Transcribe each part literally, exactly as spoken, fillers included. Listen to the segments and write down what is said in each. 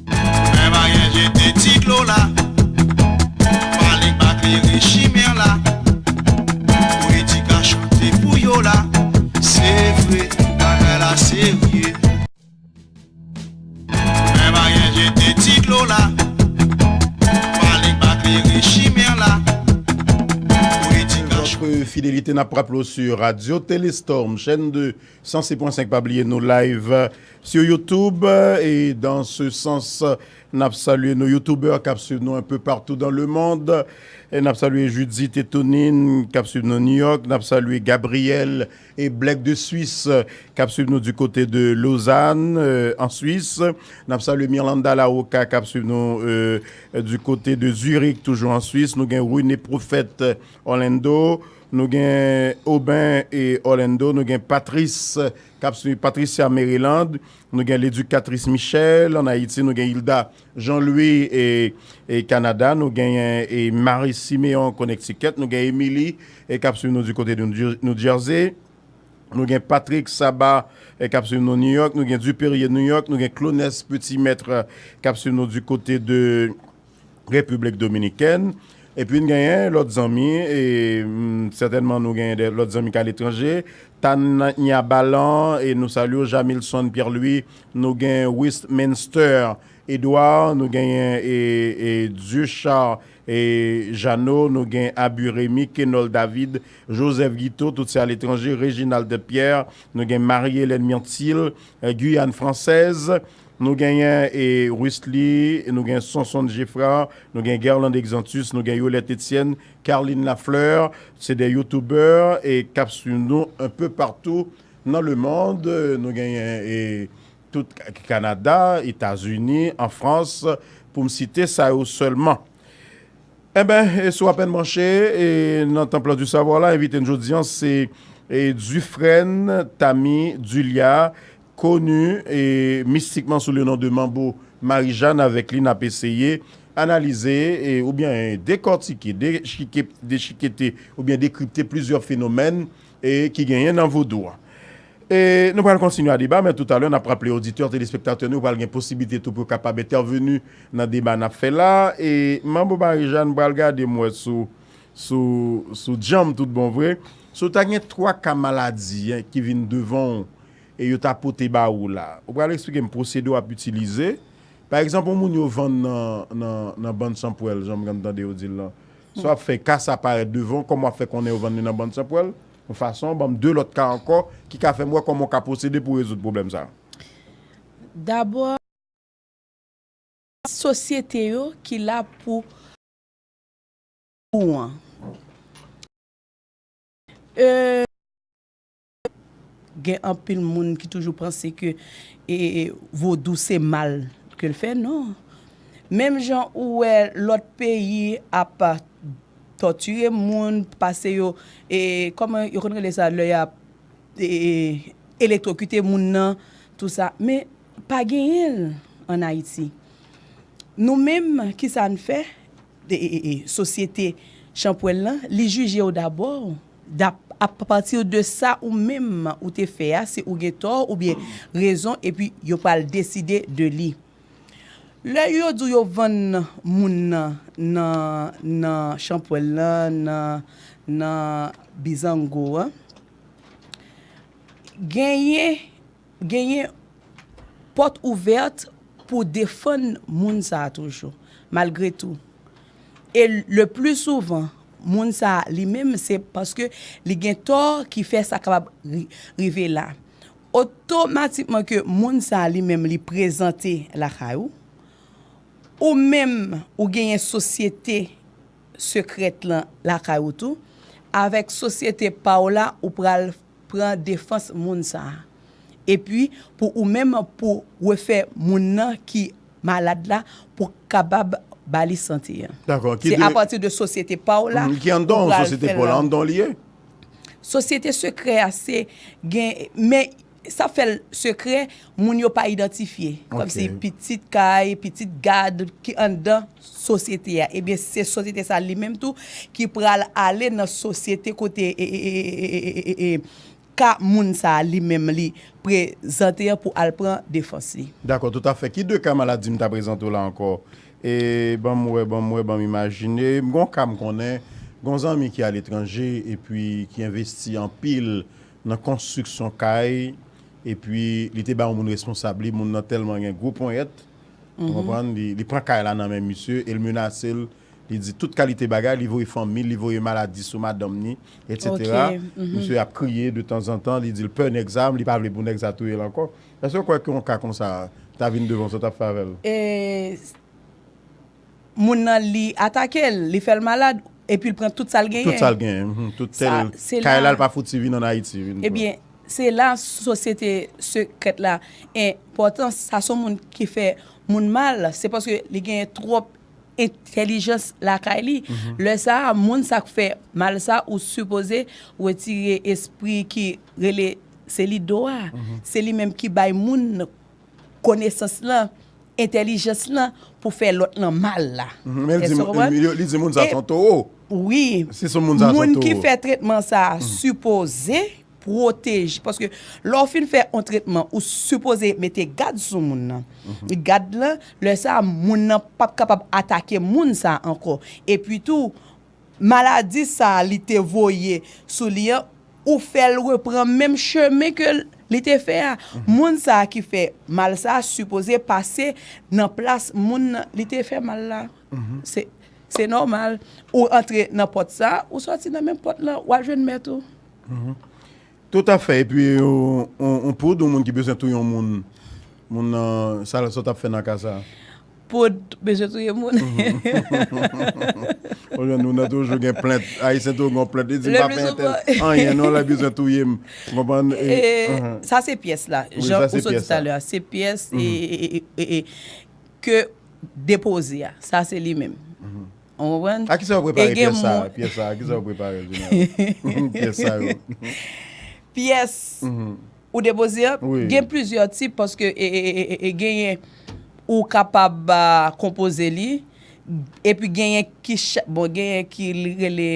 Mwen pa gen jete ti dlo la. Pale pa klere chimè la. Pou edikasyon te pou yo la. Se vre, bagay la serye. Mwen pa gen jete ti dlo la. Pale pa klere chimè la. Pou edikasyon. Votre fidélité, n ap raple w sou Radio Téléstorm, chaîne deux, cent six point cinq, pa bliye nou live sur YouTube. Et dans ce sens, n ap salye nou youtubè k ap swiv nou un peu partout dans le monde. E n ap salye Judith et Tonine k ap swiv nou New York. N ap salye Gabriel et Black de Suisse, euh, k ap swiv nou du côté de Lausanne, euh, en Suisse. N ap salye Mirlanda Laroca k ap swiv nou, euh, du côté de Zurich, toujours en Suisse. Nou gen René Prophète, euh, Orlando. Nou gen Aubin et Orlando. Nou gen Patrice, k ap swiv Patricia Maryland. Nou gen Ledikatris Michel en Haïti. Nou gen Hilda Jean-Louis et, et Canada. Nou gen, et Marie Siméon Connecticut. Nou gen Emily et k ap swiv nou du côté de New Jer-, New Jersey. Nou gen Patrick Saba, eh, k ap swiv nou New York. Nou gen Dupérier New York. Nou gen Clonès Petit Maître, eh, k ap swiv nou du côté de République Dominicaine. Epi n genyen lòt zanmi, e, mm, sètènman nou genyen de lòt zanmi k aletranje. Tania Balan, e nou salye w, Jamilson Pierre Louis, nou gen Westminster Edouard, nou genyen, e, e, Duchard, e, Jeannot, nou gen Abu Rémy, Kenol David, Joseph Guito, tout se aletranje, Reginald Pierre, nou gen Marie Hélène Myrtil, e, Guyane Française, nou genyen, e, Rusly, nou gen Sonson Geffrard, nou gen Guerlande Exantus, nou gen Yolette Etienne, Carline Lafleur, se de youtubè, e, k ap swiv nou un peu partout dans le monde, nou genyen, e, tout Ka-, Kanada, Etazini, an Frans, pou m site sa yo sèlman. Enben, e, si w apèn branche, e, nan Temple du Savoir la, envite n jodi an, se, e, Dufresne Tamy Dulia, koni, e, mistikman sou le non de Manbo Marie-Jeanne. Avèk li, n ap eseye analize, e, oubyen dekòtike, dechike-, dechikete, oubyen dekripte plizyè fenomèn, e, ki genyen nan vodou an. E nou pral kontinye a deba, men toutalè, n ap raple oditè, telespektatè nou, pral gen posiblite tou pou yo kapab entèveni nan deba n ap fè la. E Manbo Marie-Jeanne, m pral gade m wè sou, sou, sou djanm tout bon vre. Si w ta gen twa ka maladi, en, ki vin devan w, e yo ta pote ba ou la, ou pral eksplike m pwosedi w ap itilize. Pa egzanp, yon moun yo vann nan, nan, nan bann chanpwèl, jan m konn tande yo di l lan. Sa w ap fè, ka sa parèt devan w, kòman w ap fè konnen yo vann li nan bann chanpwèl? Yon fason, ban m de lòt ka ankò ki ka fè m wè kòman w ka pwosede pou w rezoud pwoblèm sa a. Dabò, sosyete yo ki la pou ou an. E, gen anpil moun ki toujou panse ke, e, vodou se mal ke l fè, non. Menm jan ou wè lòt peyi ap tòtire moun, pase yo, e, kòman yo konn rele sa, lè y ap, e, elektwokite moun nan, tou sa. Men pa genyen l ann Ayiti. Nou menm, ki sa n fè? E, e, e, e, sosyete chanpwèl lan, li jije w dabò, dap-, apati de sa ou menm ou te fè a, si ou gen tò oubyen rezon, epi yo pral deside de li. Lè yo di w yo vann moun nan, nan, nan chanpwèl lan, nan, nan bizango an, genyen, genyen pòt ouvèt pou defann moun sa a toujou, malgre tou. E le pli souvan, moun sa a li menm, se paske li gen tò ki fè sa kapab ri-, rive la. Otomatikman ke moun sa a li menm li prezante lakay ou, ou menm ou genyen sosyete sekrèt lan lakay ou tou, avèk sosyete pa w la, ou pral pran defans moun sa a. Epi, pou ou menm, pou refè moun nan ki malad la, pou kapab ba li sante an. Dakò, ki se de apati de sosyete pa w la, mm, ki anndan ou pral sosyete fè pa w la, anndan w li ye? Sosyete sekrè a, se gen, men sa fè l sekrè, moun yo pa idantifye. Ok. Kòmsi pitit kay, pitit gad ki anndan sosyete a. Ebyen, se sosyete sa li menm tou ki pral ale nan sosyete kote, e, e, ka moun sa a li menm li prezante an pou al pran defans li. Dakò, toutafè. Ki de ka maladi m ta prezante w la ankò? E ban m wè, ban m wè, ban m imajine. M gon ka m konnen, gon zanmi ki aletranje epi ki envesti anpil nan konstriksyon kay, epi li te ba yon moun responsab li, moun nan tèlman gen gwo ponyèt, ou konprann, li, li pran kay la nan men misye e l menase l, li di tout kalite bagay, li voye fanmi l, li voye maladi sou madanm ni, etsetera. Misye ap kriye de tanzantan, li di l pè nèg sa, li pa vle pou nèg sa touye l ankò. Èske w kwè ke yon ka konsa ta vin devan w, sa w t ap fè avè l? E, moun nan li atake l, li fè l malad, epi l pran tout sa l genyen. Tout sa l genyen, mhm, tout tèl kay la, l pa fouti vin ann Ayiti vin pran. Ebyen, se la sosyete sekrèt la enpòtan. Sa se yon moun ki fè moun mal, se paske li genyen twòp entèlijans lakay li. Lè sa a, moun sa k fè mal sa, ou sipoze retire espri ki rele se li do a. Se li menm ki bay moun konesans lan, entèlijans lan pou fè lòt lan mal la. Mhm. Men li di, li, li di moun sa se yon towo. Wi. Si se moun sa se yon towo. Moun ki fè tretman sa a sipoze pwoteje, paske lè w fin fè yon tretman, ou sipoze mete gad sou moun nan. Gad lan, lè sa a, moun nan p ap kapab atake moun sa a ankò. Epi tou, maladi sa a li te voye sou li an, ou fè l repran menm chemen ke li te fè a. Moun sa a ki fè mal sa a sipoze pase nan plas moun li te fè mal la. Se, se nòmal. Ou antre nan pòt sa a, ou sòti nan menm pòt lan, w al jwenn mèt ou. Toutafè. Epi yon, yon, yon poud, yon moun ki bezwen touye yon moun, moun nan, sa, sa w t ap fè nan ka sa a? Poud bezwen touye moun. Ou jwenn nou nan toujou gen plent. Ayisyen toujou gen plent. Li di, "M pa fè entèl anyen non, lè bezwen touye m." Ou konprann? E, sa se pyès la. Jan ou sot di talè a, se pyès e, e, e, e, e, ke depoze a. Sa se li menm. Ou konprann? A kisa yo prepare pyès sa a? Pyès sa a, a kisa yo prepare l jeneralman? Pyès sa yo. Pyès ou depoze an, gen plizyè tip, paske, e, e, e, e, e, genyen ou kapab, a, konpoze li, epi genyen ki cha-, bon, genyen ki li rele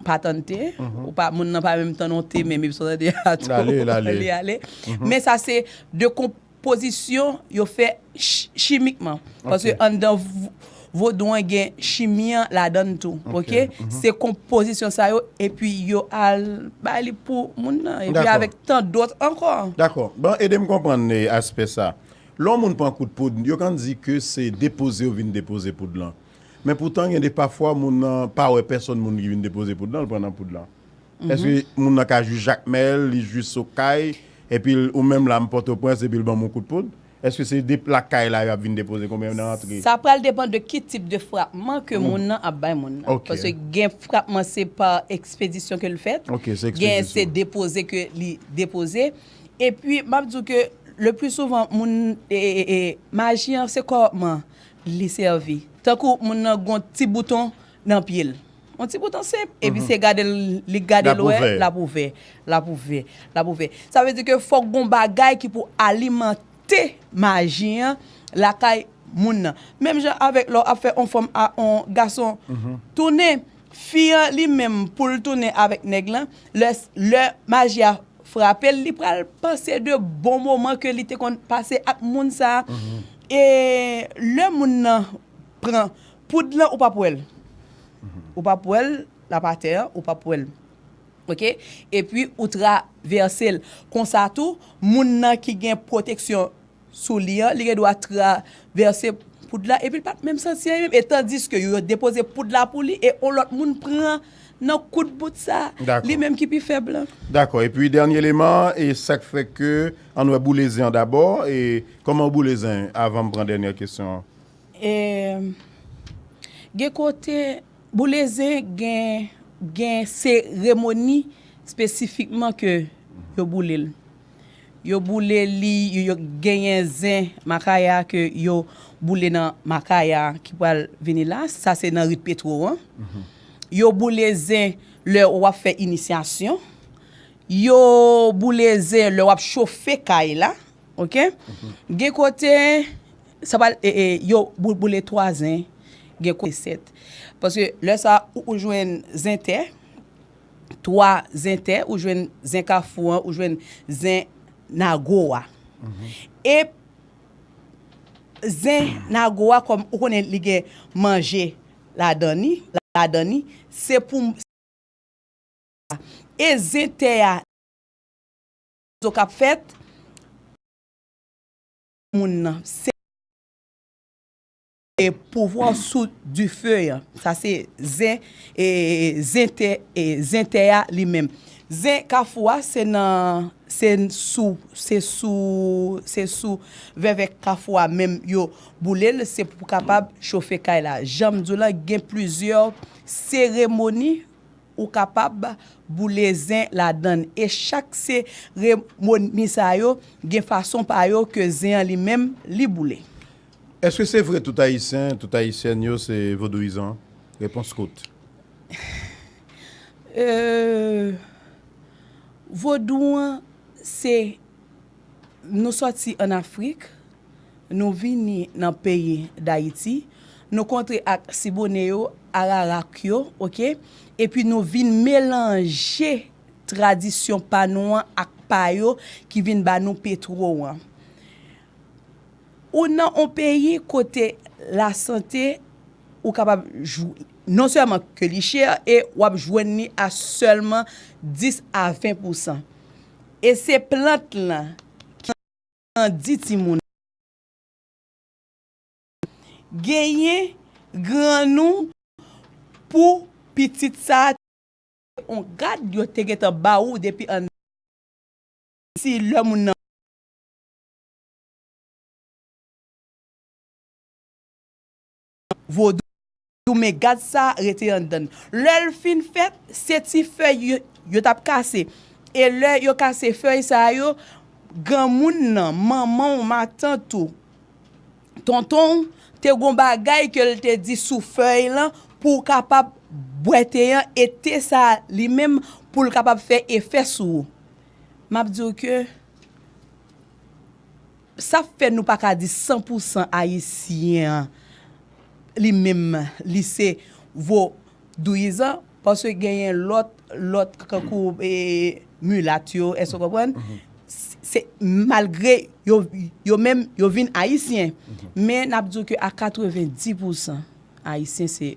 patante, ou pa, moun nan pa menm tann yon te menm, epi sa w tande a tou, li ale. Men sa se de konpozisyon yo fè ch-, chimikman. Paske anndan v-, vodou an gen chimi an ladan l tou, oke? Se konpozisyon sa yo, epi yo al bay li pou moun nan, epi avèk tan dòt ankò. Dakò. Bon, ede m konprann, e, aspè sa. Lè yon moun pran kout poud, yo konn di ke se depoze yo vin depoze poud lan. Men poutan, gen de pafwa, moun nan pa wè pèsòn moun ki vin depoze poud lan, l pran nan poud lan. Èske moun nan ka jwi jakmèl, li jwi sokay, epi l, ou menm la, m Pòtoprens, epi l ban m yon kout poud? Èske se de lakay la y ap vin depoze, konbyen nan rantre? Sa pral depann de ki tip de frapman ke moun nan ap bay moun nan. Paske gen frapman se pa ekspedisyon ke l fèt, gen se depoze ke li depoze. Epi, m ap di w ke le pli souvan, moun, e, e, e, maji an, se kòman li sèvi. Tankou moun nan gon ti bouton nan pye l. Yon ti bouton senp, epi se gade l, li gade l wè, l ap ouvè, l ap ouvè, l ap ouvè. Sa vle di ke fòk gon bagay ki pou alimante maji an lakay moun nan. Menm jan avèk lè w ap fè yon fanm a yon gason tounen, fi an li menm pou l tounen avèk nèg lan, lè, lè maji a frape l, li pral panse de bon moman ke li te konn pase ak moun sa a. E lè moun nan pran poud lan, ou p ap wè l. Ou p ap wè l, l ap atè a, ou p ap wè l. Oke? Epi ou travèse l. Konsa tou, moun nan ki gen pwoteksyon sou li an, li gen dwa travèse poud la, epi l pa t menm santi anyen menm. E tandiske yo depoze poud la pou li, e yon lòt moun pran nan kout bout sa, li menm ki pi fèb lan. Dakò. Epi, dènye eleman, e sa k fè ke, ann wè boule zen an dabò, e kòman w boule zen, avan m pran dènye kesyon an? E, gen kote, boule zen gen, gen seremoni espesifikman ke yo boule l. Yo boule li, yo, yo genyen zen makaya ke yo boule nan makaya ki pral vini la. Sa se nan rit Petwo an. Yo boule zen lè w ap fè inisyasyon. Yo boule zen lè w ap chofe kay la. Oke? Gen kote, sa pral, e, e, yo bou-, boule twa zen, gen kote sèt. Paske lè sa, ou, ou jwenn zen tè, twa zen tè, ou jwenn zen kafou an, ou jwenn zen nago a. E zen nago a, kòm ou konnen li gen manje ladan li, ladan li, se pou e zen tè a, zo k ap fèt, moun nan, se e pouvwa sou dife an. Sa se zen, e, zen tè, e, zen tè a li menm. Zen kafou a, se nan, se sou, se sou, se sou vèvè kafou a menm yo boule l, se pou kapab chofe kay la. Jan m di w la, gen plizyè seremoni ou kapab boule zen ladan l. E chak seremoni sa yo, gen fason pa yo ke zen an li menm, li boule. Èske se vre tout Ayisyen, tout Ayisyèn yo se vodouyizan? Repons kout. Euh, Vodou an, se, nou sòti ann Afrik, nou vini nan peyi Dayiti, nou kontre ak Siboney yo, Ararak yo, oke? Epi nou vin melanje tradisyon pa nou an ak pa yo ki vin ba nou petwo an. Ou nan on peyi kote lasante, ou kapab jw-, non sèlman ke li chè, e w ap jwenn li a sèlman dis a ven pousan. E se plant lan ki grandi timoun. Genyen grann ou pou pitit sa a, on gad yo te gentan ba ou depi an, si lè moun nan vodou, men gad sa rete anndan. Lè l fin fèt, se ti fèy yo, yo t ap kase. E lè yo kase fèy sa yo, granmoun nan, manman w, matant ou, tonton w, te gon bagay ke l te di sou fèy lan pou w kapab bwè te an, e te sa li menm pou l kapab fè efè sou ou. M ap di w ke sa fè nou pa ka di san pousan ayisyen an, li menm, li se vodouyizan, paske genyen lòt, lòt kankou, e, milat yo, èske w konprann? Se, malgre yo, yo menm, yo vin ayisyen, men n ap di w ke a katrevenndis pousan ayisyen se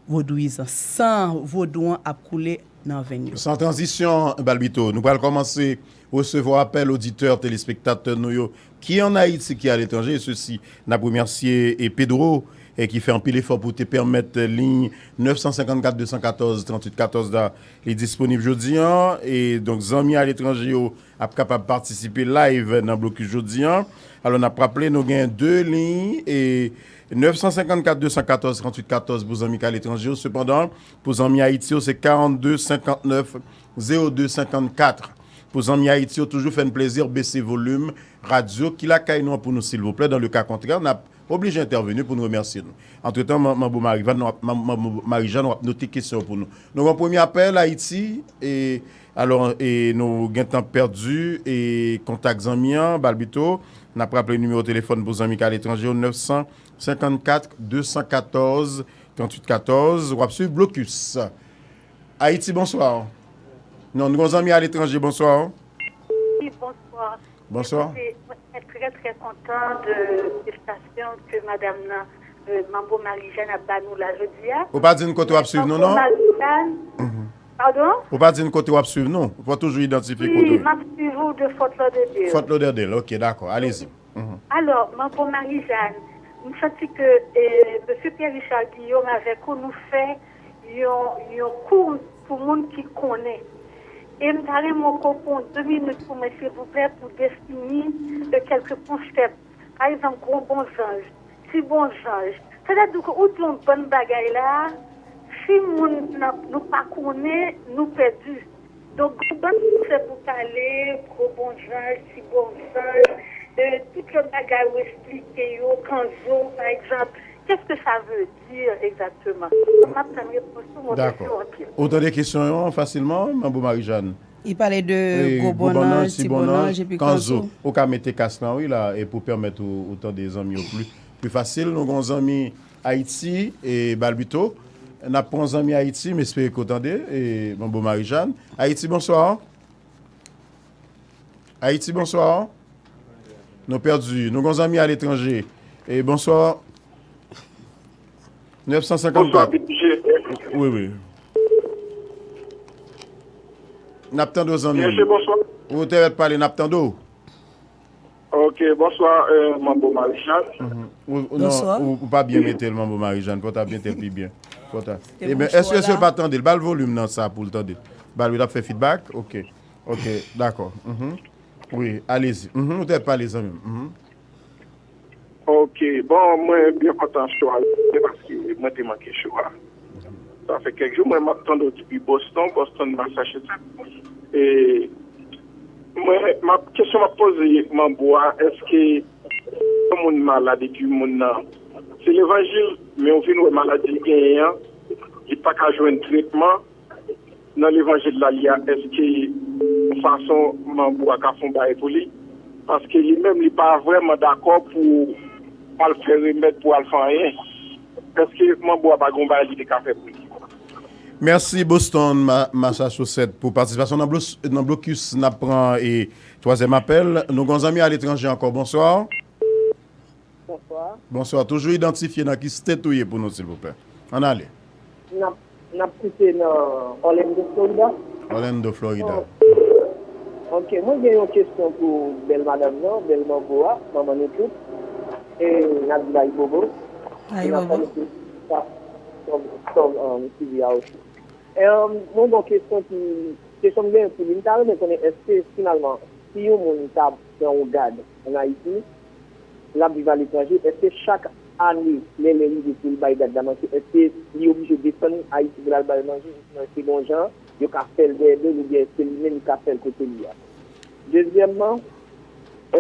vodouyizan, san vodou an ap koule nan venn yo. San tranzisyon, Balbito, nou pral kòmanse resevwa apèl oditè, telespektatè nou yo, ki ann Ayiti, ki aletranje, e sesi, n ap remèsye, e, Pedro, e, ki fè anpil efò pou te pèmèt liy nèf san senkannkat de san katòz tranntuit katòz la, li disponib jodi an, e donk zanmi aletranje yo ap kapab patisipe live nan blokis jodi an. Alò, n ap raple, nou gen de liy, e nèf san senkannkat de san katòz tranntuit katòz pou zanmi k aletranje yo. Sepandan, pou zanmi Ayiti yo, se karannde senkantnèf zewo de senkannkat. Pou zanmi Ayiti yo, toujou fè n plezi bese volim radyo ki lakay nou an pou nou, silvouplè. Dan le ka kontrè, n ap oblije entèveni pou n remèsye nou. Antretan, Man-, Manbo Marivan, w ap, Man-, Manbo Marijàn, w ap note kesyon yo pou nou. Nou gen yon premye apèl, Ayiti, e, alò, e, nou gentan pèdi, e, kontak zanmi an, Balbito. N ap raple nimewo telefòn pou zanmi k aletranje yo, nèf san senkannkat de san katòz tranntuit katòz. W ap swiv blokis. Ayiti, bonswa. Non, nou gen yon zanmi aletranje, bonswa. Wi, bonswa. Bonswa. Mwen trè, trè kontan de prestasyon ke madanm nan, euh, Manbo Marijàn ap ba nou la jodi a. Ou pa di n kote w ap swiv nou, non? Manbo Marijàn. Mhm. Padon? Ou pa di n kote w ap swiv nou? Ou pa toujou idantifye kote w ye. Wi, m ap swiv ou de Fort Lauderdale. Fort Lauderdale, ok, dakò, alezi. Mhm. Alò, Manbo Marijàn, m santi ke, eh, mesye Pierre Richard Guillaume avèk ou, nou fè yon, yon kou pou moun ki konnen. E m ta renmen w ke w pran de minit pou mwen, silvouplè, pou defini, eh, kèlke konsèp. Pa egzanp, gwo bon zanj, ti bon zanj. Sètadi ke ou di yon bann bagay la, si moun nan, nou pa konnen, nou pèdi. Donk, gwo bann se pou pale, gwo bon zanj, ti bon zanj, e, tout lòt bagay ou eksplike yo, kanzo, pa egzanp. Qu'est-ce que ça veut dire exactement? M ap tann repons ou, mwen mèsi w anpil. Ou tande kesyon yo fasilman, Manbo Marijàn? Li pale de gwo bonnanj, ti bonnanj, epi kanzo. Ou ka mete kas lan, wi, la, e pou pèmèt ou, ou tande zanmi yo pli, pli fasil. Nou gen yon zanmi Ayiti, e Balbito, N ap pran zanmi Ayiti, m espere ke w tande, e, Manbo Marijàn. Ayiti, bonswa. Ayiti, bonswa. Nou pèdi. Nou gon zanmi aletranje. E, bonswa. Nèf san senkannkat. Bonswa, P D G. Wi, wi. N ap tande w, zanmi m. P D G, bonswa. Ou te rèt pale, n ap tande w. Ok, bonswa, euh, Manbo Marijàn. Mhm. Ou, ou, non, Bonswa. ou, ou pa byen mete l, Manbo Marijàn. Fò w ta mete l pi byen. Fò w ta. Ebyen, èske, èske l pa tande l? Ba l volim nan sa pou l tande. Ba l, wi, l ap fè feedback. Ok. Ok, dakò. Mhm. Wi, alezi. Mhm, ou te pale, zanmi m. Mhm. Ok, bon, mwen byen kontan show a, paske mwen te manke show a. Sa fè kèk jou, mwen m ap tande w depi Boston, Boston, Massachusetts. E mwen, m ap, kesyon m ap poze Manbo a, èske yon moun malad epi moun nan, se levanjil, men ou vin wè maladi li genyen an, li pa ka jwenn tretman, nan levanjil la li a, èske yon fason Manbo a ka fè yon bagay pou li? Paske li menm, li pa vrèman dakò pou al fè remèd, pou al fè anyen. Èske Manbo a pa gen yon bagay li te ka fè pou li? Mèsi Boston, Ma-, Massachusetts, pou patisipasyon nan blo-, nan blokis. N ap pran, e, twazyèm apèl. Nou gon zanmi aletranje ankò. Bonswa. Bonswa. Bonswa. Toujou idantifye nan ki state ou ye pou nou, silvouplè. Ann ale. N ap, n ap koute nan Orlando, Florida. Orlando, Florida. Oh. Ok, mwen gen yon kesyon pou bèl madanm nan, bèl manbo a, manman nou tout. E n ap di Ayibobo. Ayibobo. E n ap salye tout staff, staff, staff, um, T V a osi. Em, mwen gen yon kesyon ki, kesyon m genyen pou li. M ta renmen konnen èske finalman, si yon moun ta pran yon gad ann Ayiti, l ap viv aletranje, èske chak ane, lè, lè rive pou l bay gad la manje, èske li oblije desann Ayiti pou l al bay manje, osnon èske gen yon jan yo ka fè l dèyè do l, oubyen èske li menm li ka fè l kote li a? Dezyèmman,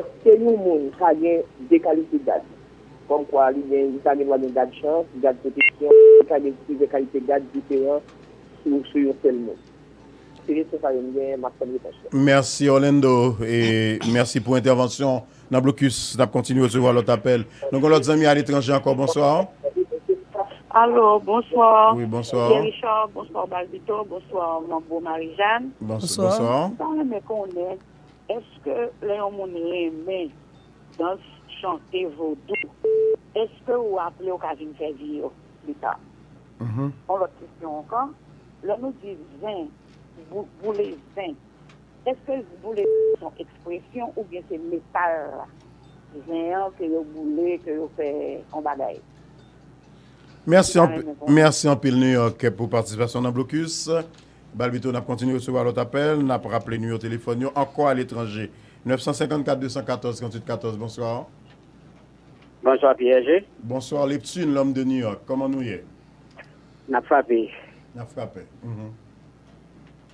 èske yon moun ka gen de kalite gad? Kòmkwa li gen, li ka gen dwa gen gad chans, gad pwoteksyon, li ka gen plizyè kalite gad diferan sou, sou yon sèl moun. Se kesyon sa yo m genyen, m ap tann repons yo. Mèsi, Orlando, e mèsi pou entèvansyon. Nan blokis, n ap kontinye resevwa lòt apèl. Nou gen lòt zanmi aletranje ankò, bonswa. Alo, bonswa. Wi, bonswa. Pierre Richard, bonswa, Balbito, bonswa, Manbo Marijàn. Bons-, Bonswa. Bonswa. M ta renmen konnen, èske lè yon moun renmen dans, chante vodou, èske ou aple ou ka vin fè vye yo pli ta? Mhm. Yon lòt kesyon ankò, lè nou di zen, bou-, boule zen, èske boule se yon ekspresyon oubyen se metal la? Zen an ke yo boule, ke yo fè yon bagay. Mèsi anp-, mèsi anpil, New York, pou patisipasyon nan blokis. Balbito, n ap kontinye resevwa lòt apèl. N ap raple nimewo telefòn yo ankò aletranje. Nèf san senkannkat, de san katòz, tranntuit katòz, bonswa. Bonswa, P R G. Bonswa, Leptune, l'homme de New York. Kòman nou ye? N ap frape. N ap frape. Mhm.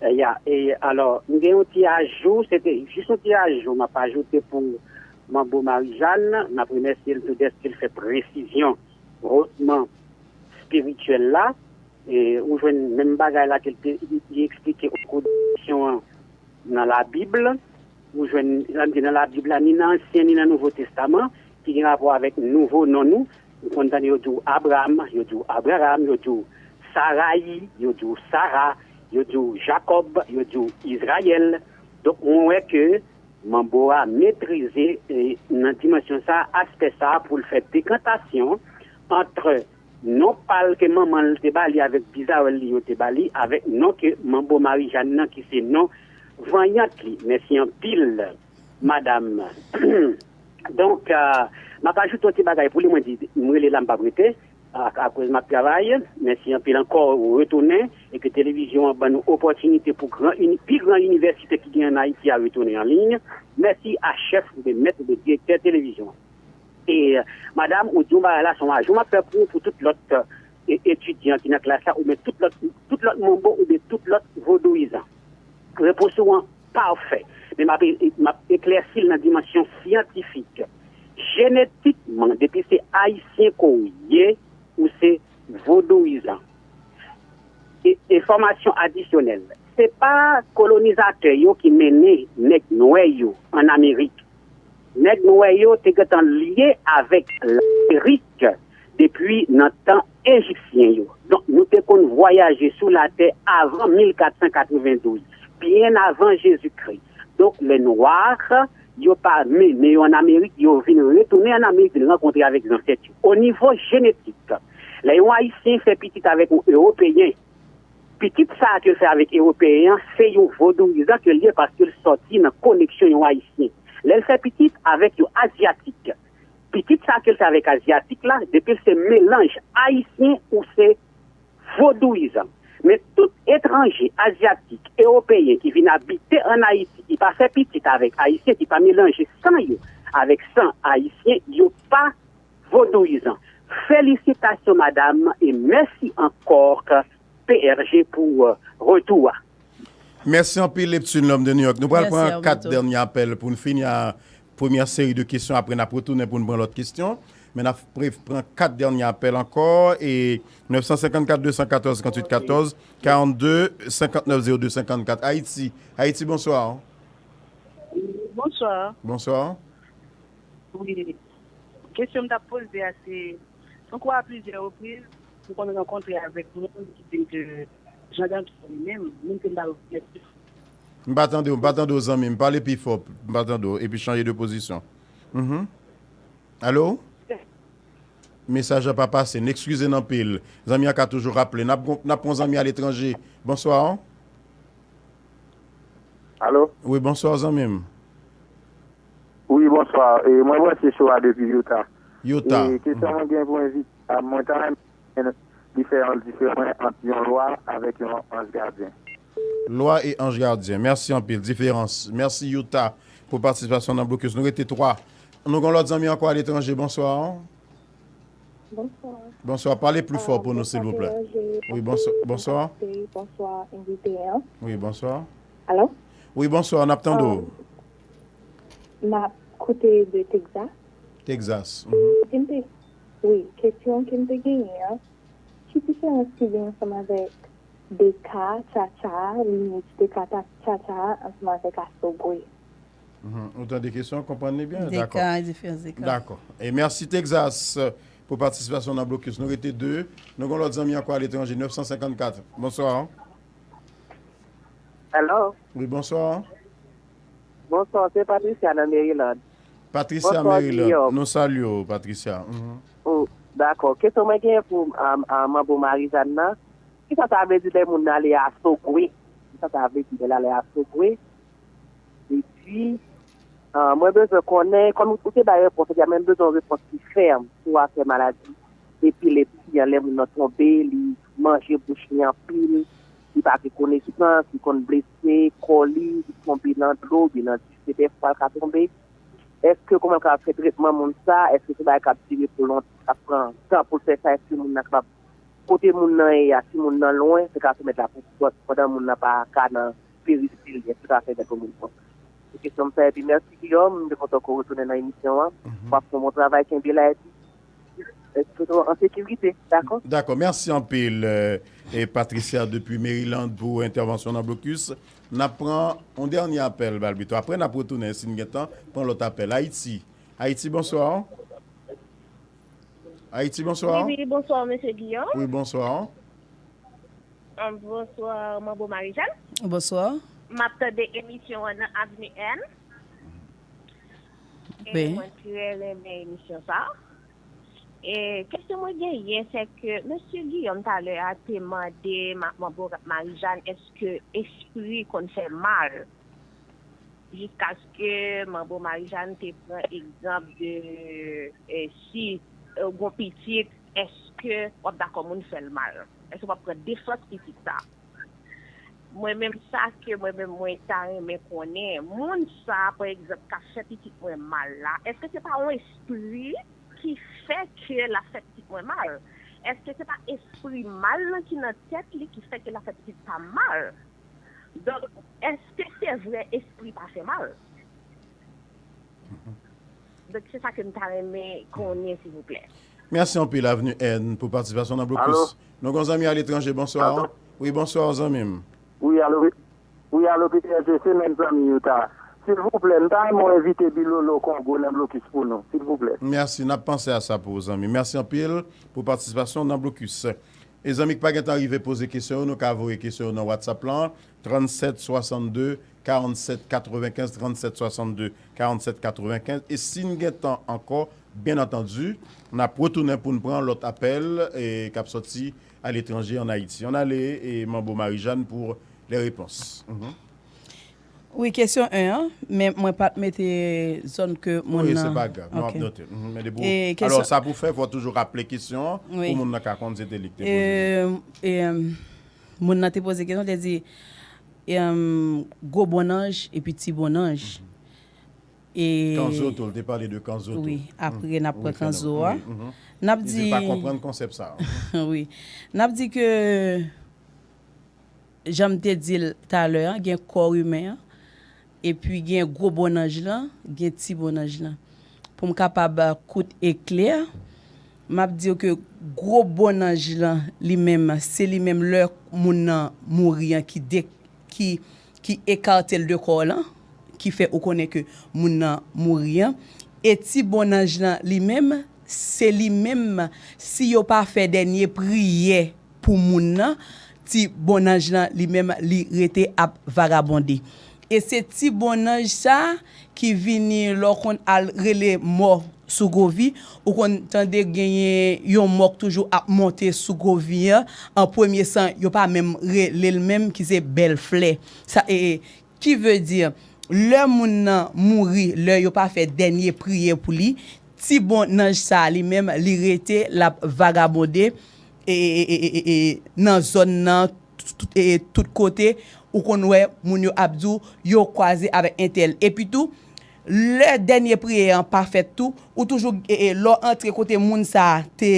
Eh, ya, e alò, m gen yon ti ajou, se te jis yon ti ajou m ap ajoute pou Manbo Marijàn. M ap remèsye l tou dèske l fè presizyon hotman espirityèl la. E, ou jwenn menm bagay la ke l te, li, li eksplike o kou de kesyon an nan Labib. Ou jwenn, sa vle di nan Labib la, ni nan Ansyen, ni nan Nouvo Testaman, ki gen rapò avèk nouvo non nou. Ou konn tande yo di w Abram, yo di w Abraram, yo di w Sarayi, yo di w Sara, yo di w Jakòb, yo di w Izrayèl. Donk, mwen wè ke Manbo a metrize, e, nan dimansyon sa, aspè sa, pou l fè dekantasyon ant non pa l ke manman l te ba li avèk bizawèl li yo te ba li, avèk non ke Manbo Marijàn nan ki se non vanyant li. Mèsi anpil, madanm. Donk, a, m ap ajoute yon ti bagay pou li, mwen di, m rele la, m p ap rete, a, akoz m ap travay. Mèsi anpil ankò, retounen, e ke televizyon an ban nou opòtinite pou gran ini-, pi gran inivèsite ki gen ann Ayiti a retounen an liy. Mèsi a chèf oubyen mèt oubyen direktè televizyon an. E, madanm, ou di yon bagay la, se yon ajou m ap fè pou, pou tout lòt, e, etidyan ki nan klas la, oubyen tout lòt, tout lòt manbo, oubyen tout lòt vodouyizan. Repons ou an pafè. Men m ap, m ap eklèsi l nan dimansyon syantifik. Jenetikman, depi se ayisyen ke w ye, ou se vodouyizan. E, enfòmasyon adisyonèl. Se pa kolonizatè yo ki mennen nèg nwè yo ann Amerik. Nèg nwè yo te gentan lye avèk Lamerik depi nan tan ejipsyen yo. Donk, nou te konn vwayaje sou latè avan mil kat san katrevendouz, byen avan Jezikri. Donk, lè nwa yo pa mennen yo ann Amerik, yo vin retounen ann Amerik, vin rankontre avèk zansèt yo. O nivo jenetik, lè yon Ayisyen fè pitit avèk yon Ewopeyen, pitit sa a ke l fè avèk Ewopeyen an, se yon vodouyizan ke l ye paske l sòti nan koneksyon yon Ayisyen. Lè l fè pitit avèk yon Azyatik, pitit sa a ke l fè avèk Azyatik la, depi l se melanj Ayisyen ou se vodouyizan. Men tout etranje, Azyatik, Ewopeyen ki vin abite ann Ayiti, ki pa fè pitit avèk Ayisyen, ki pa melanje san yo avèk san Ayisyen, yo pa vodouyizan. Felisitasyon, madam, e mèsi ankò, P R G, pou euh, retou a. Mèsi anpil, Leptune, lòm de New York. Nou pral pran kat dènye apèl pou n fini a premyè seri de kesyon. Apre, n ap retounen pou n pran lòt kesyon. Men n ap pre- pran kat dènye apèl ankò. E nèf san senkannkat, de san katòz, senkannwit katòz, karannde, senkannèf, zewo de, senkannkat. Ayiti. Ayiti, bonswa. Bonswa. Bonswa. Wi. Kesyon m t ap poze a se, tankou a plizyè repriz, m konn rankontre avèk moun ki di m ke Jean Danton li menm, moun ke m ta rekonèt plis. M pa tande w, m pa tande w, zanmi m. Pale pi fò, m pa tande w. Epi chanje de pozisyon. Mhm. Alo? Mesaj la pa pase. N ekskize n anpil. Zanmi an ka toujou raple. N ap gon- n ap pran zanmi aletranje. Bonswa. Alo? Wi, bonswa, zanmi m. Wi, bonswa. E, mwen branche sou a depi Utah. Utah. E, kesyon mwen gen pou envite a, mwen ta renmen li fè yon diferans ant yon lwa avèk yon anj gadyen. Lwa e anj gadyen. Mèsi anpil. Diferans. Mèsi, Utah, pou patisipasyon nan blokis. Nou rete twa. Nou gon lòt zanmi ankò aletranje. Bonswa. Bonswa. Bonswa. Pale pli fò pou nou, silvouplè. Wi, bonswa. Bonswa. Bonswa, envite an. Wi, bonswa. Alo? Wi, bonswa. N ap tande w. M ap koute de Texas. Texas. Ke m te, wi, kesyon ke m te genyen an, ki diferans ki gen ansanm avèk D K, tchatcha, limit D K, tchatcha, ansanm avèk asogwe? Mhm. Ou tande kesyon, konprann li byen? D K, Dakò. Diferans D K. Dakò. E mèsi Texas pou patisipasyon nan blokis. Nou rete de. Nou gon lòt zanmi ankò aletranje, nèf san senkannkat. Bonswa. Hello. Wi, bonswa. Bonswa, se Patricia nan Maryland. Patricia, Bonswa, Maryland. Guillaume. Nou salye w, Patricia. Mhm. Oh, dakò. Kesyon mwen gen pou um, um, Manbo Marijàn nan, kisa sa vle di lè moun nan ale a Sogwe? Kisa sa vle di lè l ale a Sogwe? Epi, uh, mwen bezwen konnen, kòm ou te bay repons, men m bezwen yon repons ki fèm sou afè maladi epilepsi an, lè moun nan tonbe, li manje bouch li anpil, li pa gen konesans, li konn blese kò li, li tonbe nan dlo, oubyen nan dife, dèfwa l ka tonbe. Èske kòman l kapab fè tretman moun sa? Èske se bagay k ap dire pou lontan, k ap pran tan pou l fè sa? Èske moun nan kapab, kote moun nan ye a, si moun nan lwen, se ka soumèt la pou vòt pandan moun nan pa ka nan peristil, èske sa fè byen pou moun nan? Se kesyon m sa, epi mèsi Guillaume, m te kontan ke w retounen nan emisyon an. W ap fè yon bon travay, kenbe la, epi rete an sekirite, dakò? Dakò, mèsi anpil, euh, e Patricia depi Maryland pou entèvansyon nan blokis. N ap pran yon dènye apèl, Balbito. Apre, n ap retounen, si n gen tan, pran lòt apèl. Ayiti. Ayiti, bonswa. Ayiti, bonswa. Wi, wi, bonswa, mesye Guillaume. Wi, bonswa. Um, bonswa, Manbo Marijàn. Bonswa. M ap tande emisyon an nan Avni N. E Wi. Mwen trè renmen emisyon sa. E kesyon mwen genyen, se ke mesye Guillaume talè a te mande ma- Manbo Marijàn, èske espri konn fè mal? Jiskaske Manbo Marijàn te pran egzanp de, eh, si eh, gon pitit, èske w ap dakò moun fè l mal? Èske w ap pran defans pitit sa? Mwen menm, sa ke mwen menm mwen ta renmen konnen, moun sa, pa egzanp, k ap fè pitit mwen mal la, èske se pa yon espri ki fè ke l ap fè pitit mwen mal? Èske se pa espri mal lan ki nan tèt li ki fè ke l ap fè pitit pa m mal? Donk, èske se vre espri pa fè mal? Donk, se sa ke m ta renmen konnen, silvouplè. Mèsi anpil, Avni N, pou patisipasyon nan blokis. Nou gon zanmi aletranje, bonswa. Wi, bonswa, zanmi m. Wi, alo, wi, alo, P T S, se menm zanmi Utah. Silvouplè, m ta renmen w envite Bilolo Kongo nan blokis pou nou, silvouplè. Mèsi, n ap panse a sa pou ou, zanmi. Mèsi anpil pou patisipasyon w nan blokis. E zanmi k pa gentan rive poze kesyon yo, nou ka voye kesyon yo nan WhatsApp lan, tranntsèt swasannde karannsèt katrevenkenz, tranntsèt swasannde karannsèt katrevenkenz. E si n gen tan ankò, byen antandi, n ap retounen pou n pran lòt apèl e k ap sòti aletranje, ann Ayiti. Ann ale, e Manbo Marijàn pou lè repons. Wi, kesyon en an, men mwen pa t mete zòn ke moun Wi, se nan. pa grav. Nou ap Ok. note. Mhm, men depi E ou- kesyon- Alò, sa pou fè, fò toujou raple kesyon an Wi. pou moun nan ka konn se te li ki te poze. E, e, moun nan te poze kesyon, te di e, gwo bonnanj epi ti bonnanj. E, Kanzo tou, l te pale de Kanzo tou. Wi, apre n ap pran Kanzo a. N ap Li di. di pa konprann konsèp sa. Wi. N ap di ke, jan m te di l talè a, gen kò imen an, epi gen gwo bonnanj lan, gen ti bonnanj lan. Pou m kapab kout e klè, m ap di w ke gwo bonnanj lan, li menm, se li menm lè moun nan mouri an ki de, ki, ki ekate l de kò lan, ki fè ou konnen ke moun nan mouri an. E ti bonnanj lan, li menm, se li menm, si yo pa fè dènye priyè pou moun nan, ti bonnanj lan, li menm, li rete ap vagabonde. E se ti bonnanj sa ki vini lè w konn al rele mò sou Govi, ou konn tande genyen yon mò k toujou ap monte sou Govi an, an premye san yo pa menm rele l menm ki se Bèl Flè. Sa, e, e, ki vle di, lè moun nan mouri, lè yo pa fè dènye priyè pou li, ti bonnanj sa li menm, li rete, l ap vagabonde, e, e, e, e, e, e, nan zòn nan, tout, e, tout kote, ou konn wè moun yo ap di w, yo kwaze avèk entèl. Epi tou, lè dènye priyè an pa fèt tou, ou toujou, e, e, lè w antre kote moun sa a te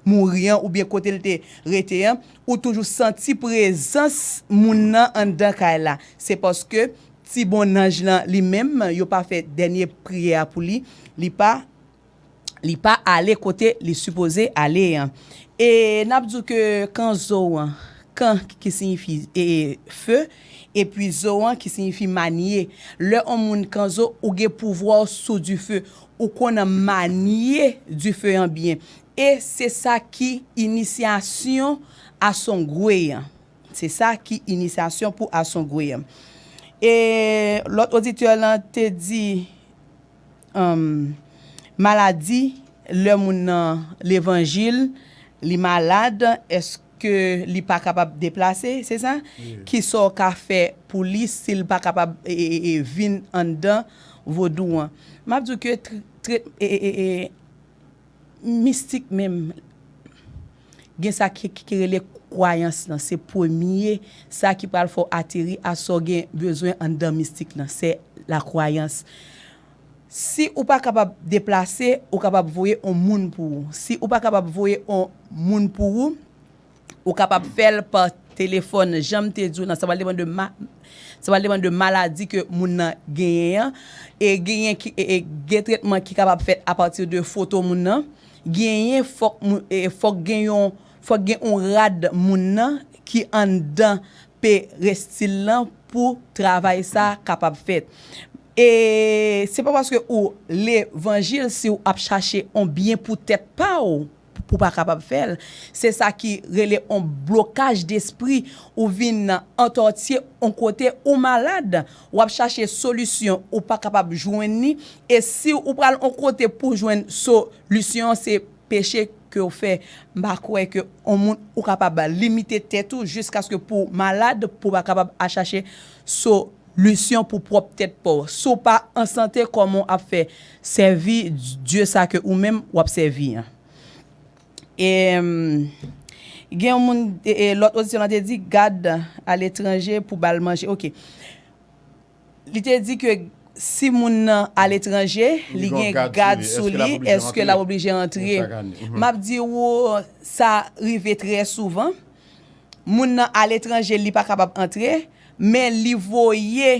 mouri an, oubyen kote l te rete an, ou toujou santi prezans moun nan anndan kay la. Se paske ti bonnanj lan li menm, yo pa fè dènye priyè a pou li, li pa, li pa ale kote li sipoze ale an. E n ap di w ke kan zo an, kan ki siyifi, e, e, fe, epi zo an ki siyifi manye. Lè yon moun kanzo, ou gen pouvwa w sou dife, ou konn manye dife an byen. E se sa ki inisyasyon asongwe an. Se sa ki inisyasyon pou asongwe an. E lòt oditè lan te di, um, maladi, lè moun nan levanjil, li malad, èske li pa kapab deplase, se sa? Ki sa w ka fè pou li si l pa kapab, e, e, e, vin anndan vodou an? M ap di w ke tr-, tret-, e, e, e, e, mistik menm, gen sa ki, ki, ki rele kwayans lan, se premye sa ki pral fè w ateri a sa w gen bezwen anndan mistik lan, se la kwayans. Si ou pa kapab deplase, ou kapab voye on moun pou ou. Si ou pa kapab voye on moun pou ou, ou kapab fè l pa telefòn, jan m te di w nan, sa pral depann de ma-, sa pral depann de maladi ke moun nan genyen an. E genyen ki, e, e, gen tretman ki kapab fèt apati de foto moun nan. Genyen fòk moun, e, fòk gen yon, fòk gen yon rad moun nan ki anndan perestil lan pou travay sa kapab fèt. E se pa paske ou levanjil si w ap chache on byen pou tèt pa w, pou pa kapab fè l. Se sa ki rele on blokaj despri, ou vin antòtye on kote, ou malad, w ap chache solisyon, ou pa kapab jwenn li, e si ou pral on kote pou jwenn solisyon, se peche ke w fè. M pa kwè ke on moun ou kapab limite tèt ou jiskaske pou w malad, pou w pa kapab al chache solisyon pou pwòp tèt pa w. Si w pa an sante, kòman w ap fè sèvi Dye sa ke ou menm w ap sèvi an? E, mm, gen yon moun, e, e, lòt oditè lan te di, gad aletranje pou ba l manje. Ok. Li te di ke si moun nan aletranje, li gen gad sou li, èske l ap oblije rantre? M ap di w, sa rive trè souvan. Moun nan aletranje, li pa kapab antre, men li voye,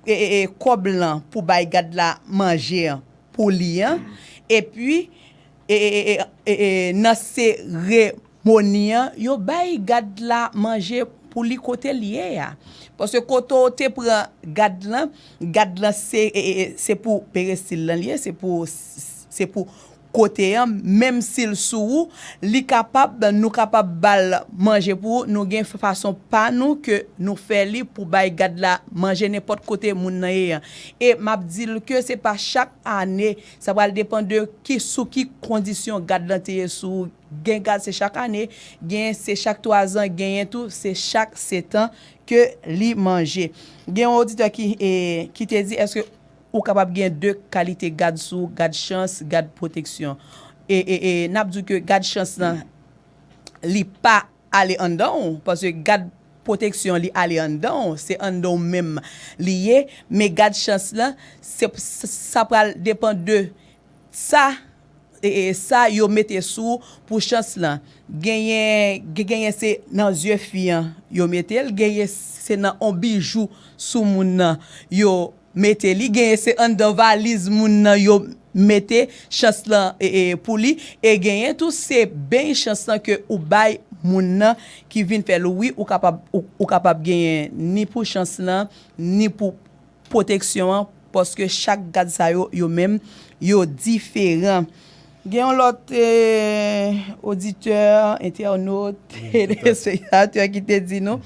e, e, e, kòb lan pou bay gad la manje an pou li an. Epi, e, e, e, e, e, nan seremoni an, yo bay gad la manje pou li kote l ye a. Paske kote w te pran gad lan, gad lan se, e, e, e, se pou perestil lan li ye, se pou, se pou kote an, menm si l sou ou, li kapab, nou kapab ba l manje pou ou, nou gen fason pa nou ke nou fè li pou bay gad la manje nenpòt kote moun nan ye an. E m ap di l ke se pa chak ane, sa pral depann de ki, sou ki kondisyon gad lan te ye sou ou. Gen gad se chak ane, gen se chak twa zan, genyen tou se chak sèt an ke li manje. Gen yon oditè ki, e, ki te di, èske ou kapab gen de kalite gad sou ou, gad chans, gad pwoteksyon? E, e, e, n ap di w ke gad chans lan, li pa ale anndan w, paske gad pwoteksyon, li ale anndan w, se anndan w menm li ye, men gad chans lan, se, sa pral depann de sa, e, e, sa yo mete sou pou chans lan. Genyen, gen- genyen se nan zye fi an yo mete l, genyen se nan on bijou sou moun nan yo mete li, genyen se anndan valiz moun nan yo mete chans lan, e, e, pou li, e genyen tou se beny chans lan ke ou bay moun nan ki vin fè l. Wi, ou kapab, ou, ou kapab genyen ni pou chans lan, ni pou pwoteksyon an, paske chak gad sa yo, yo menm, yo diferan. Gen yon lòt, eh, oditè, entènot, telespektatè ki te di nou,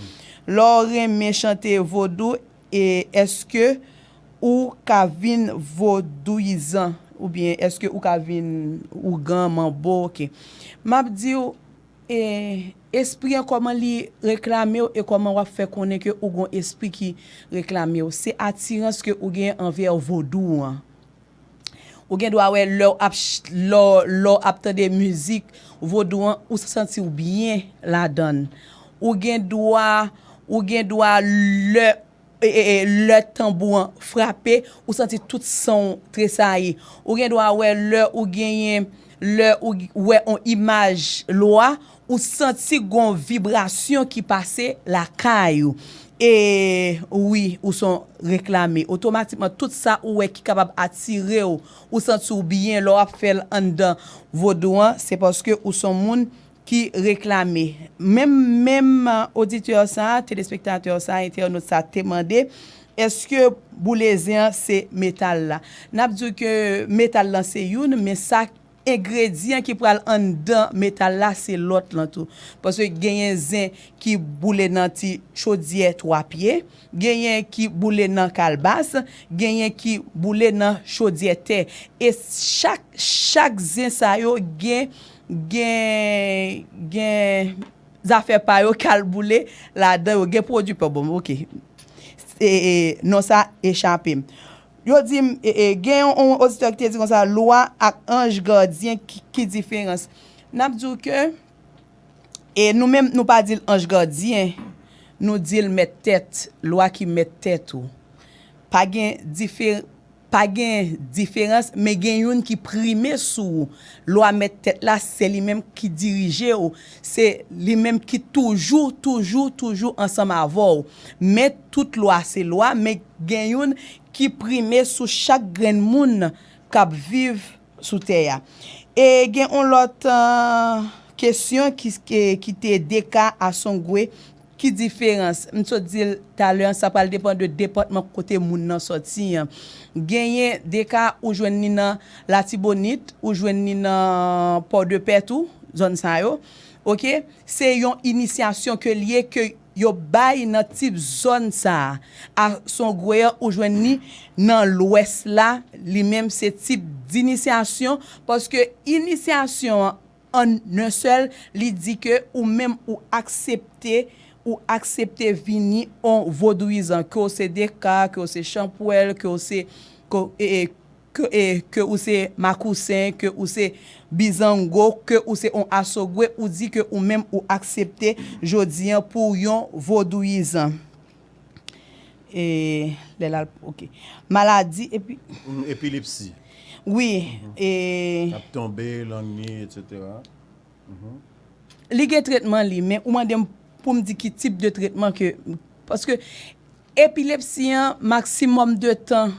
lè w renmen chante vodou, e èske ou ka vin vodouyizan? Oubyen èske ou ka vin ougan, manbo? Oke. M ap di w, e, espri an, kòman li reklame w e kòman w ap fè konnen ke ou gon espri ki reklame w? Se atirans ke ou gen anvè vodou an. Ou gen dwa wè lè w ap, ch- lè w- lè w ap tande mizik vodou an, ou santi w byen ladan l. Ou gen dwa, ou gen dwa lè, e, e, e, lè tanbou an frape, ou santi tout san w tresayi. Ou gen dwa wè lè ou genyen, lè ou g- wè on imaj lwa, ou santi gon vibrasyon ki pase lakay ou. E wi, ou son reklame. Otomatikman, tout sa ou wè ki kapab atire w, ou santi w byen lè w ap fè l anndan vodou an, se paske ou son moun ki reklame. Menm, menm, uh, oditè sa, telespektatè sa, entènot sa te mande, èske boule zen an se metal la? N ap di w ke metal lan se youn, men sa engredyan ki pral anndan metal la se lòt lan tou. Paske genyen zen ki boule nan ti chodyè twa pye, genyen ki boule nan kalbas, genyen ki boule nan chodyè tè. E chak, chak zen sa yo gen, gen, gen zafè pa yo k al boule ladan yo. Gen pwodui pa bon, oke. E, e, non sa echape m. Yo di m, e, e, gen yon, yon oditè ki te di konsa, lwa ak anj gadyen ki, ki diferans? N ap di w ke, e nou menm, nou pa di l anj gadyen, nou di l mèt tèt, lwa ki mèt tèt ou. Pa gen difere- pa gen diferans, men gen youn ki prime sou ou. Lwa mèt tèt la, se li menm ki dirije w, se li menm ki toujou, toujou, toujou ansanm avè w. Men tout lwa se lwa, men gen youn ki prime sou chak grenn moun k ap viv sou tè a. E gen yon lòt, uh, kesyon ki, ki, ki te Deka Asongwe, ki diferans? M sot di l talè an, sa pral depann de depatman kote moun nan sòti an. Genyen Deka, ou jwenn li nan Latibonit, ou jwenn li nan Pòdepè tou, zòn sa yo. Oke? Se yon inisyasyon ke l ye, ke yo bay nan tip zòn sa a. Asongwe an, ou jwenn li nan lwès la, li menm se tip dinisyasyon, paske inisyasyon an, an en sèl, li di ke ou menm ou aksepte, ou aksepte vini on vodouyizan, ke w se Deka, ke w se Chanpwèl, ke w se, ke, e, e, ke, e, ke ou se Makousen, ke ou se Bizango, ke ou se on Asogwe, ou di ke ou menm ou aksepte jodi an pou yon vodouyizan. E, lè l al, oke. Maladi, epi, mm, epilepsi. Wi, e, ap tonbe, lanni, etsetera. Mhm. Li gen tretman li, men ou mande m pou m di ki tip de tretman ke, paske epilepsi an, maksimòm de tan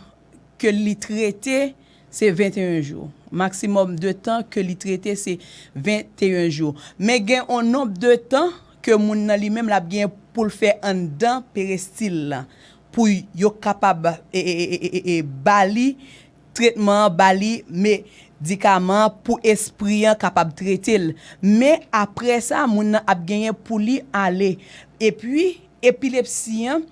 ke li trete, se venteyen jou. Maksimòm de tan ke li trete, se venteyen jou. Men gen on nonb de tan ke moun nan li menm l ap gen pou l fè anndan peristil lan, pou yo kapab e, e, e, e, e, e, ba li tretman an, ba li medikaman an pou espri an kapab trete l. Men apre sa, moun nan ap genyen pou li ale. Epi, epilepsi an,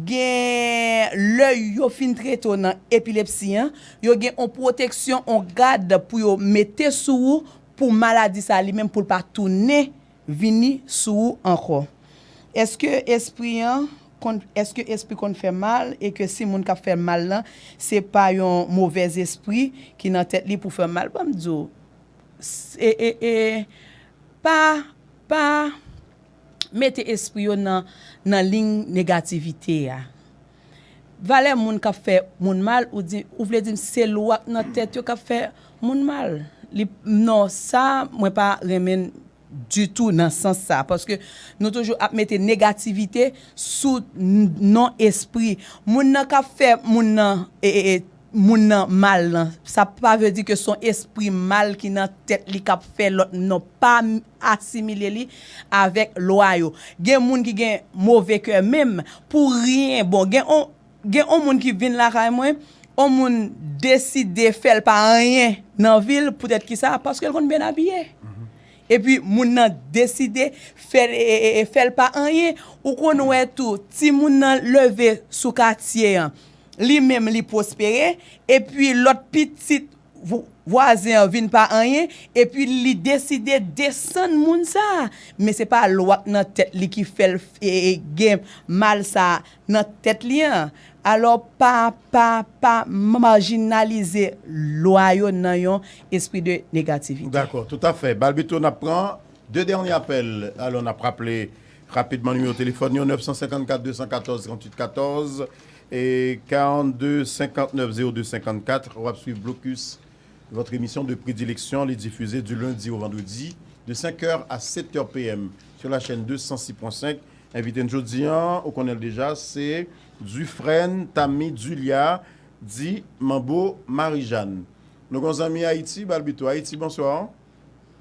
gen lè yo fin trete w nan epilepsi an, yo gen on pwoteksyon, on gad pou yo mete sou ou, pou maladi sa li menm pou l pa tounen vini sou ou ankò. Èske espri an konn, èske espri konn fè mal e ke si moun k ap fè mal lan, se pa yon movèz espri ki nan tèt li pou fè mal? Ban m di w, s- e, e, e, pa, pa mete espri yo nan, nan liy negativite a. Valè moun k ap fè moun mal, ou di, ou vle di m se lwa k nan tèt yo k ap fè moun mal? Li, non, sa, mwen pa renmen ditou nan sans sa, paske nou toujou ap mete negativite sou n- non espri. Moun nan k ap fè moun nan, e, e, e, moun nan mal lan, sa pa vle di ke se yon espri mal ki nan tèt li k ap fè lòt moun nan. Pa m- asimile li avèk lwa yo. Gen moun ki gen move kè menm pou ryen. Bon, gen on, gen on moun ki vin lakay mwen, on moun deside fè l pa anyen nan vi l, poutèt ki sa? Paske l konn byen abiye. Epi moun nan deside fè l, e, e, e, fè l pa anyen. Ou konn wè tou, timoun nan leve sou katye an, li menm li pwospere, epi lòt pitit vo- vwazen an vin pa anyen, epi li deside desann moun sa a. Men se pa lwa k nan tèt li ki fè l f- e, e, gen mal sa a nan tèt li an. Alò, pa, pa, pa majinalize lwa yo nan yon espri de negativite. Dakò, toutafè. Balbito, n ap pran de dènye apèl. Alò, n ap raple rapidman nimewo telefòn yo, nèf san senkannkat de san katòz tranntuit katòz e karannde senkannèf zewo de senkannkat. W ap swiv Blokis, votre émission de prédilection, li difize du lundi au vendredi de cinq heures à sept heures P M sur la chaîne deux cent six point cinq. Envite n jodi an, ou konnen l deja, se Dufresne Tamy Dulia, di Manbo Marijàn. Nou gon zanmi Ayiti, Balbito. Ayiti, bonswa.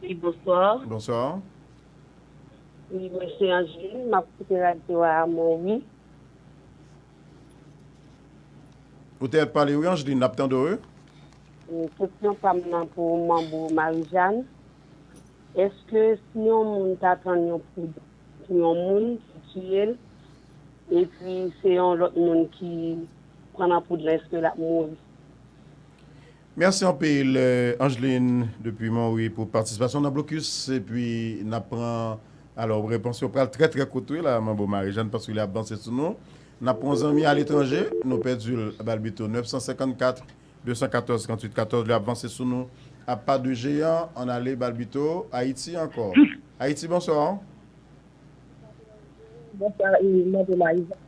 Wi, bonswa. Bonswa. Wi, mwen se Angeline, m ap koute radyo a Monwi. Ou te pale, wi, Angeline, n ap tande w, wi. E, kesyon pa m nan pou Manbo Marijàn. Èske si yon moun ta tann yon poud pou yon moun ki tiye l, epi se yon lòt moun ki pran nan poud la, èske l ap mouri? Mèsi anpil, eh, Angeline, depi Monwi, pou patisipasyon nan Blokis. Epi, n ap pran, alò, repons yo pral trè, trè kout, wi, la, Manbo Marijàn, paske li ap vanse sou nou. N ap pran zanmi aletranje, nou pèdi l, Balbito, nèf san senkannkat de san katòz tranntuit katòz, li ap vanse sou nou. À pas de géant, ann ale, Balbito, Ayiti ankò. Ayiti, bonswa. Bonswa, e, Manbo Marijàn.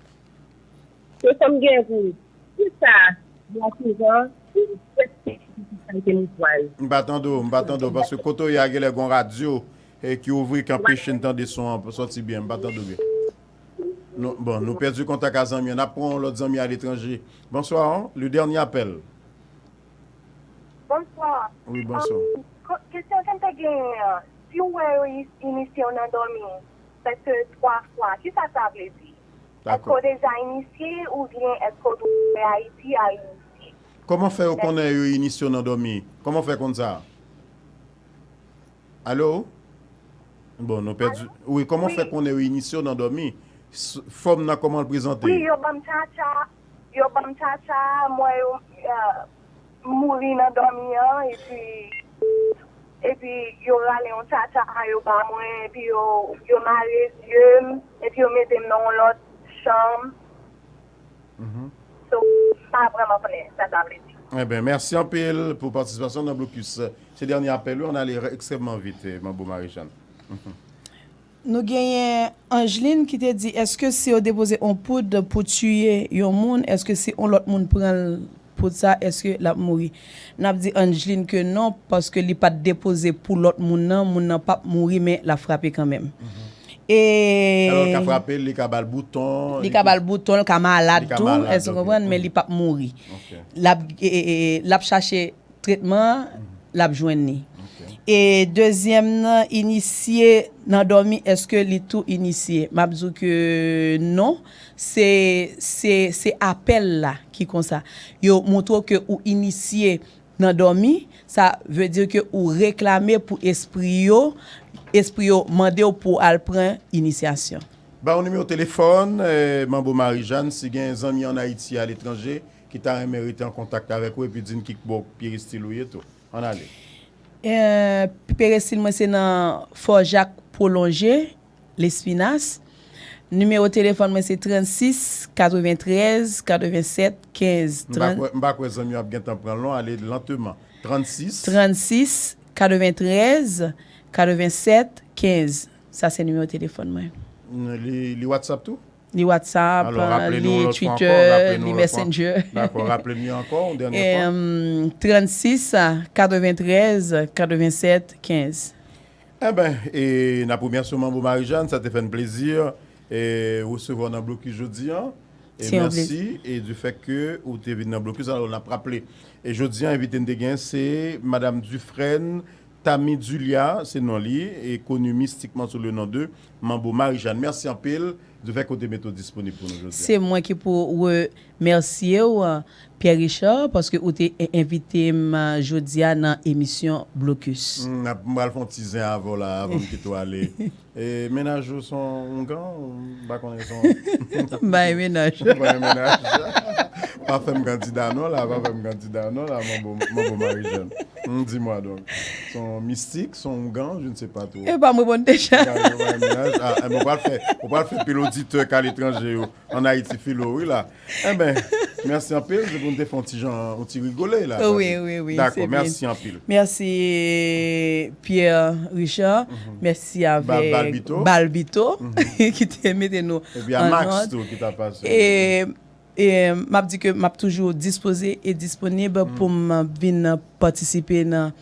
Kesyon m gen pou ou, kisa Blankijan e tèt peyi ki sa te mouvway? M pa tande w, m pa tande w, paske kote w ye a genlè gon radyo, e, ki ouvri, ki anpeche n tande son an sòti byen, m pa tande w byen. Nou, bon, nou pèdi kontak a zanmi an, n ap pran yon lòt zanmi aletranje. Bonswa, le dernier appel. Bonswa. Wi, bonswa. Um, ko- kesyon ke m te genyen an, si w wè yo i- inisye w nan dòmi, prèske twa fwa, kisa sa vle di? Èske w deja inisye oubyen èske w dwe Ayiti al inisye? Kòman fè yo konnen yo inisye w nan dòmi? Kòman fè konn sa? Alo? Bon, nou pèdi. Wi, kòman fè konnen yo inisye w nan dòmi? S- Fòm nan kòman l prezante? Wi, yo ban m tchatcha, yo ban m tchatcha, m wè yo, euh, mouri nan dòmi an, epi, epi yo rale yon tchatcha a yo ba mwen, epi yo, yo mare zye m, epi yo mete m nan yon lòt chanm. Mhm. So, m pa vrèman konnen sa sa vle di. Eben, mèsi anpil pou patisipasyon nan Blokis. Se dènye apèl, wi, ann ale ekstrèmman vit, eh, Manbo Marijàn. Mhm. Nou genyen Angeline ki te di, èske si yo depoze on poud pou tiye yon moun, èske si on lòt moun pran l poud sa, èske l ap mouri? N ap di Angeline ke non, paske li pa t depoze pou lòt moun nan, moun nan p ap mouri, men l ap frape kanmenm. Mhm. E Alò, l ka frape l, li ka ba l bouton, li ka ba l bouton, l ka malad tou, èske w konprann? Men li p ap mouri. Ok. L ap, e, e, e, l ap chache tretman an, mhm, l ap jwenn li. Ok. E dezyèm nan, inisye nan dòmi, èske li tou inisye? M ap di w ke non, se, se, se apèl la ki konsa. Yo montre w ke ou inisye nan dòmi, sa vle di ke ou reklame pou espri yo, espri yo mande w pou al pran inisyasyon. Ba yon nimewo telefòn, eh, Manbo Marijàn, si gen zanmi ann Ayiti, aletranje, ki ta renmen rete an kontak avèk ou, epi di n ki bò peristil ou ye tou. Ann ale. Eh, peristil mwen se nan Fò Jak Pwolonje, Lespinas. Nimewo telefòn mwen se trannsis katreventrèz katrevensèt kenz. M pa kwè, m pa kwè zanmi yo ap gentan pran l non, ale lanteman. Trannsis. Trannsis katreventrèz katrevensèt kenz. Sa se nimewo telefòn mwen. Li, li WhatsApp tou? Li WhatsApp, li Twitter, li Messenger. Dakò, raple n li ankò, yon dènye fwa. Em, trannsis katreventrèz katrevensèt kenz. Enben, e n ap remèsye w, Manbo Marijàn, sa te fè n plezi, e, resevwa w nan blokis jodi a. E mèsi, e du fait ke ou te vin nan blokis, alò n ap raple. E jodi a, envite n te gen, se Madam Dufresne Tamidulia, se non li, e koni mistikman sou le non de Manbo Marijàn. Mèsi anpil, du fait ke w te mete w disponib pou nou jodi a. Se mwen ki pou remèsye w, Pierre Richard, paske ou te en-, envite m jodi a nan emisyon Blokis. M ap, m pral fè yon ti zen avè w la, avan m kite w ale. E mennaj ou se yon oungan? M pa konnen, se yon... M pa gen mennaj. M pa gen mennaj. Pa fè m kandida non la, pa fè m kandida non la, Manbo, Manbo Marijàn. Hmm, dis-moi donc. Se yon mistik, se yon oungan, je ne sais pas trop. E pa m reponn deja. Ou pa gen mennaj? Ah, enben, ou pral fè, ou pral fè pil oditè k aletranje yo ann Ayiti filo, wi la. Enben, mèsi anpil, se pou n te fè yon ti jan, yon ti rigole la. Wi, wi, wi, dakò, se byen. Mèsi anpil. Mèsi, Pierre Richard. Mèsi avèk Balbito, ki te mete nou an nòt. Epi a Max tou, ki t ap pase. E, e m ap di ke m ap toujou dispoze e disponib pou m vin patisipe nan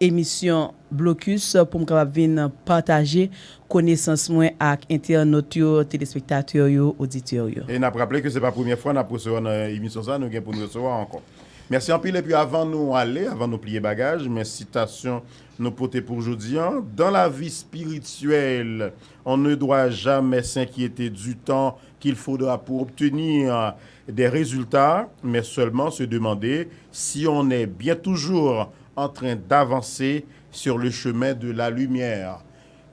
emisyon Blokis pou m kapab vin pataje konesans mwen ak entènot yo, telespektatè yo, oditè yo. E n ap raple ke se pa premye fwa n ap resevwa nan emisyon sa, nou gen pou n resevwa ankò. Mèsi anpil, epi avan nou ale, avan nou pliye bagaj, men sitasyon nou pote pou jodi a, dans la vie spirituelle, on ne doit jamais s'inquiéter du temps qu'il faudra pour obtenir des résultats, mais seulement se demander si on est bien toujours en train d'avancer sur le chemin de la lumière.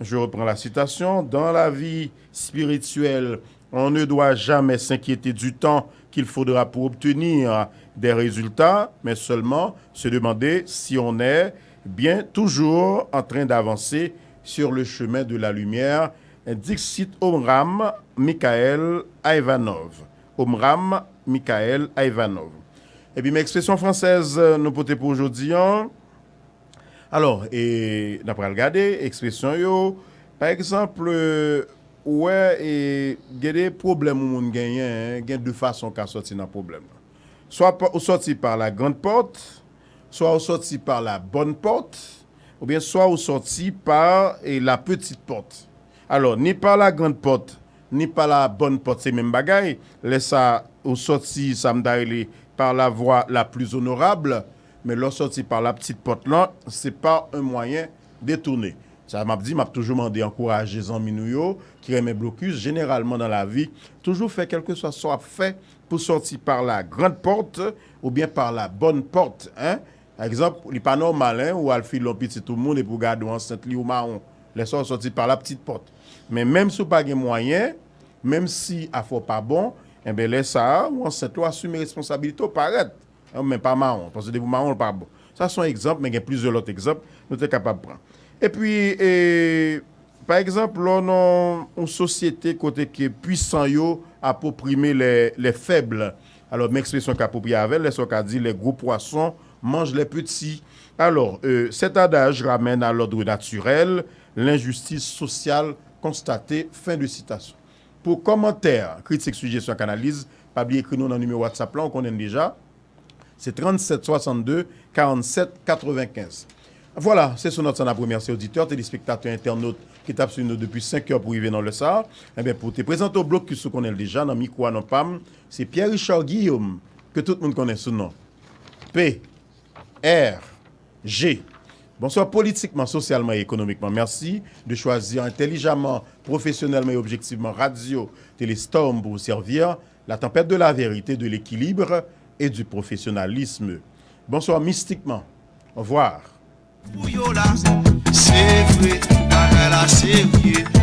Je reprends la citation. Dans la vie spirituelle, on ne doit jamais s'inquiéter du temps qu'il faudra pour obtenir des résultats, mais seulement se demander si on est bien toujours en train d'avancer sur le chemin de la lumière. Dixit Omram Mikhail Ivanov. Omram Mikhail Ivanov. Epi, men ekspresyon fransèz nou pote pou jodi a. Alò, e, n ap pral gade ekspresyon yo. Pa egzanp, ou wè, e, gen de pwoblèm yon moun genyen, gen de fason w ka sòti nan pwoblèm nan. Swa pa, ou sòti par la grande porte, swa ou sòti par la bonne porte, oubyen swa ou sòti par, e, la petite porte. Alò, ni par la grande porte, ni par la bonne porte, se menm bagay. Lè sa, ou sòti, sa m ta rele, par la voie la plus honorable, men lè w sòti par la petite porte lan, se par un moyen détourné. Sa m ap di, m ap toujou mande, ankouraje zanmi nou yo ki renmen blokis, jeneralman nan lavi, toujou fè kèlkeswa sa w ap fè pou sòti par la grande porte oubyen par la bonne porte, en. Pa egzanp, li pa nòmal, en, ou al file yon pitit ou moun epi ou gade w ansent li ou mawon. Lè sa w sòti pa la petite porte. Men menm si w pa gen mwayen, menm si afè w pa bon, enben lè sa a, ou ansent ou asime responsablite w, parèt. Men pa mawon, paske depi w mawon, l pa bon. Sa se yon egzanp, men gen plizyè lòt egzanp nou te kapab pran. Epi, e, pa egzanp, lè w nan yon sosyete kote ke pwisan yo ap oprime les, les faibles, alò, men ekspresyon k apwopriye avè l, lè sa w ka di, les gros poissons mangent les petits. Alors, euh, cet adage ramène à l'ordre naturel l'injustice sociale constatée. Fin de citation. Pou kòmantè, kritik, sijesyon ak analiz, pa bliye ekri nou nan nimewo WhatsApp la, ou konnen l deja. Se trannsèt swasannde karannsèt katrevenkenz. Vwala, se sou nòt sa n ap remèsye oditè, telespektatè, entènot ki t ap swiv nou depi senk è pou rive nan lè sa a. Enben, pou te prezante w blokis, ou konnen l deja, nan mikwo a non pa m, se Pierre Richard Guillaume, ke tout moun konnen sou non P R G. Bonsoir politiquement, socialement et économiquement. Merci de choisir intelligemment, professionnellement et objectivement Radio Télé Storm pour vous servir, la tempête de la vérité, de l'équilibre et du professionnalisme. Bonsoir mystiquement. Au revoir. Pou yo la, se vre, bagay la serye.